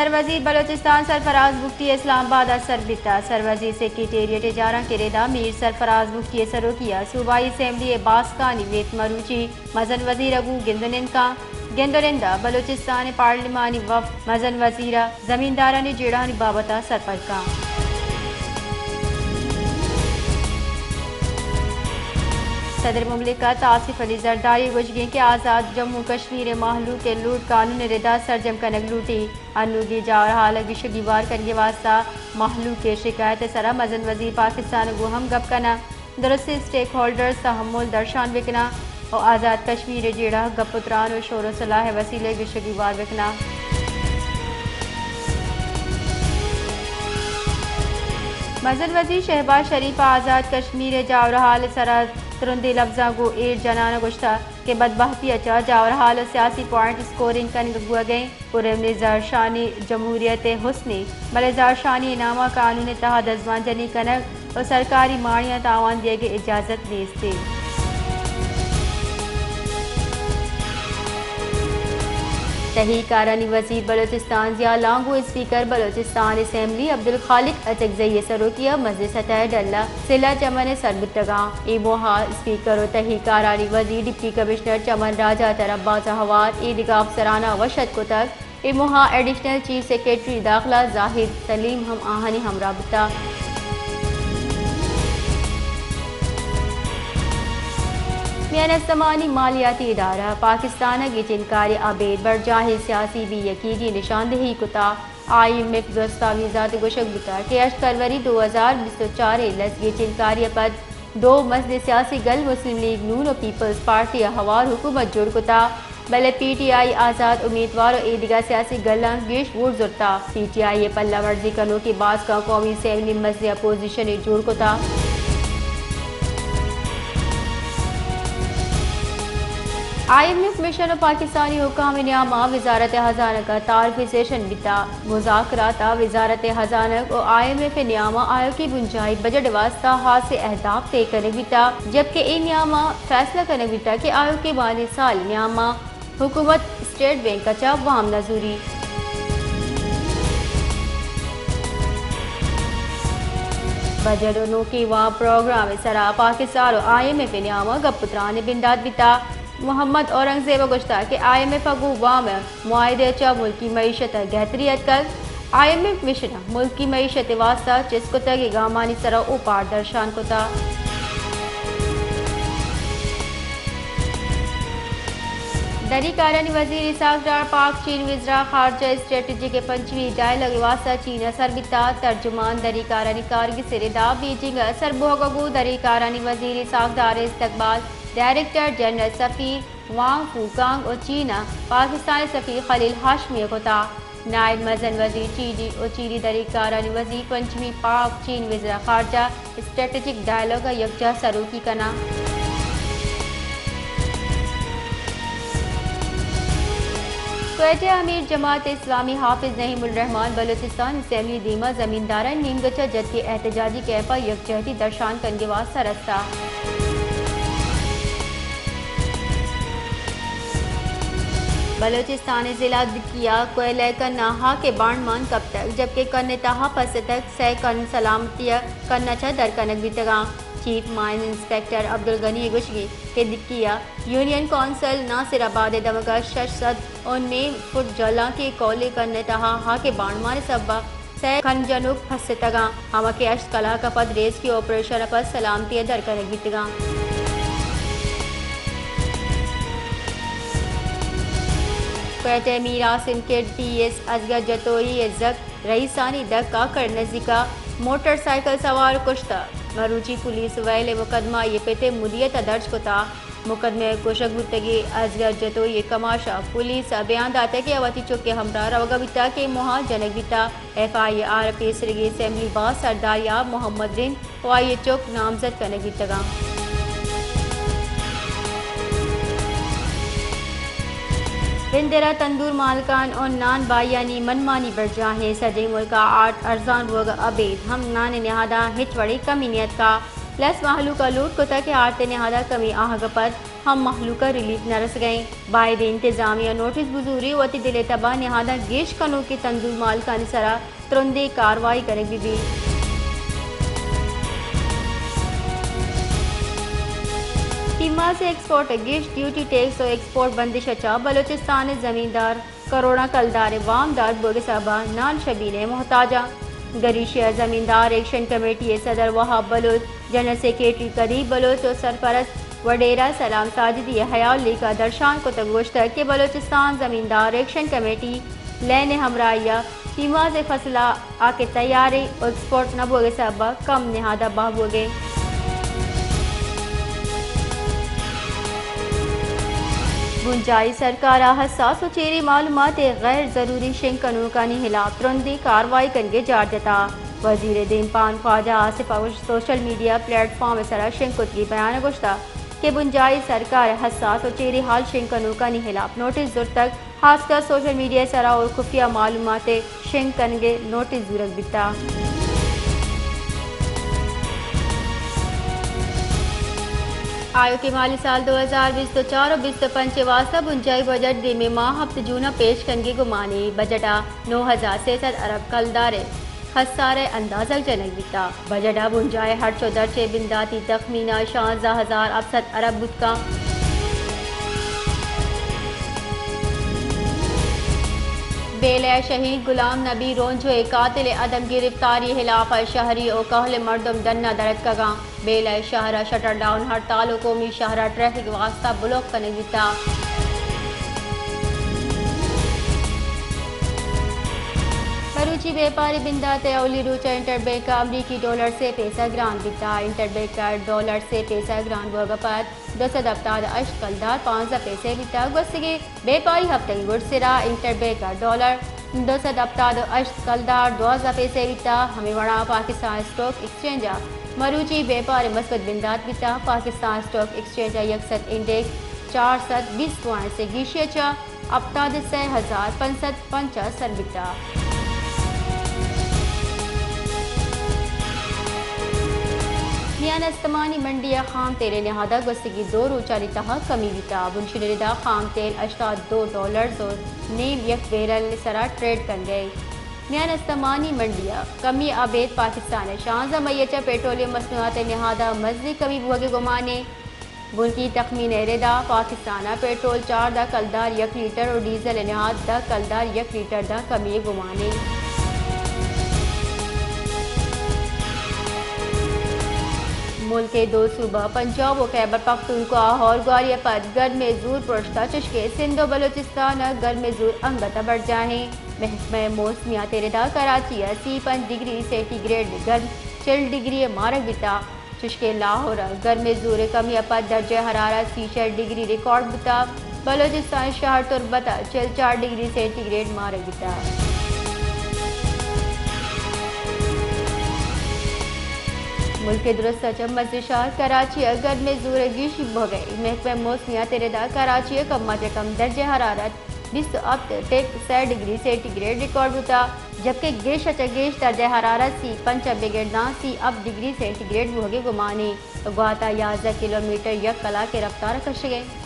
سروزیر بلوچستان سرفراز بگٹی اسلام آباد ء سر بیتا۔ سروزیر سیکرٹریٹ ء جارانکے ء ردا میر سرفراز بگٹی ء سروکی ء صوبائی اسمبلی ء باسکانی میت مروچی مزن وزیر ء گوں گند ء نند کاں۔ گند ء نند ء بلوچستان ء پارلیمانی وفد مزن وزیر ء زمیندارانی جیڑہانی بابت ء سرپد کاں۔ صدر مملکت آصف علی زرداری گوشگیں کہ آزاد جموں کشمیر ء مہلوک ء لوٹ قانون ء ردا سرجم کنگ لوٹی۔ انوگیں جاورحال ء گشگیوار کنگے واستا مہلوک ء شکایت ء سرا مزن وزیر پاکستان ء گوں ہم گپ کناں، درستیں اسٹیک ہولڈرز تحمل درشان بکناں و آزاد کشمیر ء جیڑہ گپ و تران و شور و صلاح ء وسیلہ ء گشگیوار بکناں۔ مزن وزیر شہباز شریف ء آزاد کشمیر ء جاورحال ء سرا ترندیں لبزاں گوں ایر جنان ء گوشتگ کہ بدبہتی ء چہ جاورحال ء سیاسی پوائنٹ اسکورنگ کنگ بوگ ء انت۔ پرامن زہرشانی جمہوریت ء حسنے، بلے زہرشانی ء نام ء قانون ء تہا دزبان جنی کنگ و سرکاری ماڑیاں تاوان دیگ ء اجازت نیست انت۔ تہی کارانی وزیر بلوچستان ضیاء لانگو اسپیکر بلوچستان اسمبلی عبدالخالق اچکزئی ء سروکی ء مزن سطح ء ڈل ء سلہ چمن ء سر بوتگاں۔ اے موہ ء اسپیکر و تہی کارانی وزیر ڈپٹی کمشنر چمن راجہ تر عباس ء ہوار ایدگہ افسران ء وش اتک کتگ۔ اے موہ ء ایڈیشنل چیف سیکرٹری داخلہ زاہد سلیم ہم آہانی ہمراہ بوتگ۔ میان استمانی مالیاتی ادارہ پاکستان ء گچینکاری ء ابید برجاہیں سیاسی بے یقینی نشاندہی کتگ۔ آئی ایم ایف ء دستاویزات ء گوشگ بوتگ کہ ہشت فروری دو ہزار بیست و چار ء لس گچینکاری ء پد دو مزنیں سیاسی گل مسلم لیگ نون و پیپلز پارٹی ء ہوار حکومت جوڑ کتگ، بلے پی ٹی آئی آزاد امیدوار و ایدگہ سیاسی گلاں گیش ووٹ زرتگ۔ پی ٹی آئی ء پلہ ورزی کنوکیں باسکاں قومی اسمبلی مزنیں اپوزیشنے جوڑ کتگ۔ آئی ایم ایف مشن و پاکستانی حکام ء نیام ء وزارت ہزانگ ء تعارفی سیشن بیتگ۔ مذاکرات ء وزارت ہزانگ و آئی ایم ایف ء نیام ء آیوکیں بنجاہی بجٹ ء واستہ ہاسیں اہداف طے کنگ بیتگ، جبکہ اے نیام ء فیصلہ کنگ بیتگ کہ آیوکیں مالی سال ء نیام ء حکومت اسٹیٹ بینک ء چہ وام نہ زوری۔ بجٹ و نوکیں وام پروگرام ء سرا پاکستان و آئی ایم ایف ء نیام ء گپ و تران ء بندات بیتگ۔ محمد اورنگزیب ء گوشتگ کہ آئی ایم ایف ء گوں وام ء معاہدہ ء چہ ملکی معیشت ء گہتری اتکگ۔ آئی ایم ایف مشن ء ملکی معیشت ء واستہ چست کتگیں گامانی سرا اوپار درشان کتگ۔ دری کارانی وزیر اسحاق ڈار پاک چین وزرا خارجہ اسٹریٹجک ء پنچمی ڈائیلاگ ء واستہ چین ء سر بیتگ۔ ترجمان دری کارانی کارگس ء ردا بیجنگ ء سر بوگ ء گوں دری کارانی وزیر اسحاق ڈار ء استقبال ڈائریکٹر جنرل سفیر وانگ فوکانگ و چین ء پاکستان ء سفیر خلیل ہاشمی ء کتگ۔ نائب مزن وزیر چینی و چینی دری کارانی وزیر پنچمی پاک چین وزرا خارجہ اسٹریٹجک ڈائیلاگ ء یکجاہ سروکی کناں۔ کوئٹہ ء امیر جماعت اسلامی حافظ نعیم الرحمان بلوچستان اسمبلی دیما زمیندارانی نیمگ ء چہ جتکیں احتجاجی کیمپ ء یکجہتی درشان کنگ ء واستہ رستہ۔ بلوچستان ء ضلع دکی ء کوئلہ کن ء ہاک ء بانڈ مان کپتگ، جبکہ کن ء تہا پس اتگ، سئے کن سلامتی ء کن ء چہ در کنگ بیتگاں۔ چیف مائن انسپکٹر عبدالغنی ء گوشگی کہ دکی ء یونین کونسل ناصر آباد ء دمگ ء شش سد و نیم فٹ جہلانکی کولے کن ء تہا ہاک ء بانڈمان ء سبب ء سئے کن جنوک پس اتگاں، ہما کہ ہشت کلاک ء پد ریسکیو آپریشن ء پد سلامتی ء در کنگ بیتگاں۔ کوئٹہ ء میر عاصم کرد پی ایس اصغر جتوئی ء زھگ رئیسانی دھک ء کڑ نزیک ء موٹر سائیکل سوار کشتگ۔ مروچی پولیس ویل ء مقدمہ آئی ء پت ء مدیت ء درج کتگ۔ مقدمہ ء کشگ بوتگیں اصغر جتوئی ء کماش ء پولیس ء بیان داتگ کہ آ وتی چک ء ہمراہ روگ ء بیتگ کہ موہاں جنگ بیتگ۔ ایف آئی آر ء پیسریگیں اسمبلی باز سرداریاب محمد رند و آئی ء چک نامزد کنگ بیتگاں۔ بندر ء تندور مالکان و نان بائیانی منمانی برجاہ انت۔ سجہیں ملک ء آرت ارزان بوگ ء ابید ہم نان ء نہاداں ہچ وڑیں کمی نیتکگ۔ لس مہلوک ء لوٹ کتگ کہ آرت ء نہاد ء کمی آہگ ء پد ہم مہلوک ء ریلیف نہ رسگ ء انت۔ باید انتظامیہ نوٹس بزوری، وتی دل ء تب ء نہاداں گیش کنوکیں تندور مالکانی سرا ترندیں کاروائی کنگ بہ بیت۔ پیماز ء ایکسپورٹ ء گیش ڈیوٹی ٹیکس ء ایکسپورٹ بندش ء چہ بلوچستان ء زمیندار کروڑاں کلدار ء وام دات بوگ ء سبب ء نان شبین ء محتاج آں۔ گریشی ء زمیندار ایکشن کمیٹی ء صدر وہاب بلوچ، جنرل سیکرٹری قدیر بلوچ ء سرپرست وڈیرہ سلام ساجدی ء حیال لیکہ درشان کتگ ء گوشتگ کہ بلوچستان زمیندار ایکشن کمیٹی لین ء ہمراہی ء پیماز ء فصل ء آ کہ تیار ء ایکسپورٹ نہ بوگ ء سبب ء کم نہاد ء بہا بوگ ء۔ بنجاہی سرکار ء حساس ء چیری معلومات ء غیر ضروری شنگ کنوکانی ہلاپ ترندیں کاروائی کنگ ء جار جتا۔ وزیر دیمپان خواجہ آصف ء سوشل میڈیا پلیٹ فارم ء سرا شنگ کتگی بیان ء گوشتا کہ بنجاہی سرکار ء حساس ء چیری حال شنگ کنوکانی ہلاپ نوٹس زرتگ، خاص کر سوشل میڈیا ء سرا اور خفیہ معلومات ء شنگ کنگ ء نوٹس زورگ بیتا۔ آیوکیں مالی سال دو ہزار بیست ء چار ء بیست ء پنچ ء واستہ بنجاہی بجٹ دیمی ماہ ہپت جون ء پیش کنگی گمانی۔ بجٹ ء نو ہزار سئے سد ارب کلدار ء خسارہ اندازگ جنگ بیتا۔ بجٹ ء بنجاہی ہرچ ء درچ ء بنداتی تخمین ء شانزدہ ہزار ہپت سد ارب بوت کنت۔ بیلہ ء شہید غلام نبی رونجو ء قاتل ء عدم گرفتاری ہلاپ ء شہری ء کہل مردم ڈن ء درتکگاں۔ بیلہ ء شہر ء شٹر ڈاؤن ہڑتال ء قومی شہر ء ٹریفک واستہ بلاک کنگ بیتا۔ مروچی بیپاری بندات ء اولی روچ ء انٹر بینک ء امریکی ڈالر سے پیسہ گران بیتا۔ انٹر بینک ء ڈالر سے پیسہ گران بوگ ء پد دو سد ہپتاد ء ہشت کلدار پانزدہ پیسے بیتا۔ گوستگیں بیپاری ہپتگی گڈسرا انٹر بینک ء ڈالر دو سد ہپتاد ء ہشت کلدار دوازدہ پیسے بیتا۔ ہمے وڑا پاکستان اسٹاک ایکسچینج ء مروچی بیپار ء مثبت بندات بیتا۔ پاکستان اسٹاک ایکسچینج ء یک سد انڈیکس چار سد بیست پوائنٹس ء گیشی ء چہ ہپتاد ء سئے ہزار پنچ سد پنچ ء سر بیتا۔ میان استمانی منڈی ء خام تیل ء نہاد ء گوستگیں دو روچانی تہا کمی بیتا۔ بنشین ء ردا خام تیل ہشتاد دو ڈالرز ء نیم یک بیرل ء سرا ٹریڈ کنگ ء۔ میان استمانی منڈی ء کمی ء ابید پاکستان ء شانزدہ مئی ء چہ پیٹرولیم مصنوعات ء نہاد ء مزنیں کمی بوگ ء گمان ء۔ بنکی تخمین ء ردا پاکستان ء پیٹرول چاردہ کلدار یک لیٹر ء ڈیزل ء نہاد دہ کلدار یک لیٹر داں کمی ء گمان انت۔ ملک ء دو صوبہ پنجاب ء خیبر پختونخوا ء ہورگواری ء پد گرم ء زور پرشتہ، چشکہ سندھ ء بلوچستان ء گرم ء زور انگت ء برجاہ انت۔ محکمہ موسمیات ء ردا کراچی ء سی پنچ ڈگری سینٹی گریڈ گرم چل ڈگری ء مارگ بیتا۔ چشکہ لاہور ء گرمیں زور ء کمی ء پد درجہ حرارت سی شش ڈگری ریکارڈ بوتگ۔ بلوچستان شہر تربت ء چل چار ڈگری سینٹی گریڈ مارگ بوتگ۔ ملک ء درست ء چہ مزن شہر کراچی ء گرمیں زور ء گیشی بوگ ء محکمہ موسمیات ء ردا کراچی ء کم ء چہ کم درجہ حرارت بیست ء ہپت ٹک سئے ڈگری سینٹی گریڈ ریکارڈ بوتگ، جبکہ گیش ء چہ گیش درجہ حرارت سی پنچ ء بگر داں سی ہپت ڈگری سینٹی گریڈ بوہگ ء گمان انت۔ گوات ء یازدہ کلومیٹر یک کلاک ء رفتار ء کشگ ء انت۔